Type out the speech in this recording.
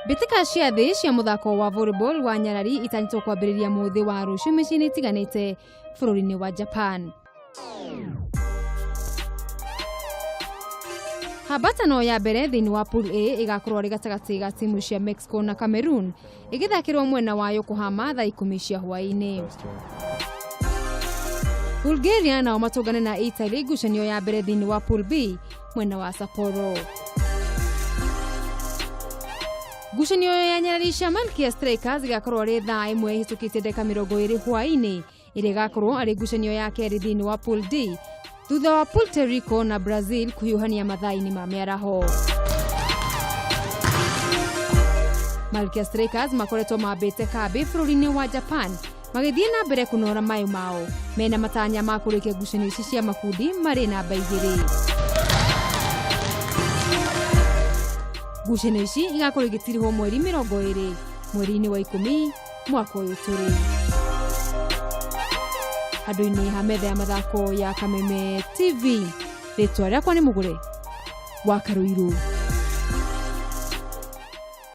Mbĩtĩka cia thĩ cia mũthako wa volleyball wa nyarari itanyĩtwo kwambĩrĩria mũthĩ wa rũciũ mĩciĩ-inĩ ĩtiganĩte bũrũri-inĩ wa Japan. Hambatano ya mbere thĩinĩ wa Pool A ĩgakorwo arĩ gatagatĩ ga timu cia Mexico na Cameroon ĩgĩthakĩrwo mwena wa Yokohama thaa 10 cia hwaĩ-inĩ. Bulgaria nao matũngane na Italy ngucanio ya mbere thĩinĩ wa Pool B mwena wa Sapporo. Ngucanio ya nyarari cia Malkia Strikers ĩgakorwo arĩ thaa 1 ĩhĩtũkĩte ndagĩka 20 hwaĩ-inĩ ĩrĩa ĩgakorwo arĩ ngucanio ya kerĩ thĩinĩ wa Pool D thutha wa Puerto Rico na Brazil kũhiũhania mathaa-inĩ ma mĩaraho. Malkia Strikers makoretwo mambĩte kambĩ bũrũri-inĩ wa Japan magĩthiĩ na mbere kũnora mayo mao mena matanya ma kũrĩkia ngucanio ici cia makundi marĩ namba 2. Ngucanio ici igakorwo igĩtirihwo mweri 20 mweri-inĩ wa 10 mwaka ũyũ tũrĩ. Handũ-inĩ ha metha ya mathako ya Kameme TV, rĩtwa rĩakwa nĩ Mũgũre wa Karũirũ.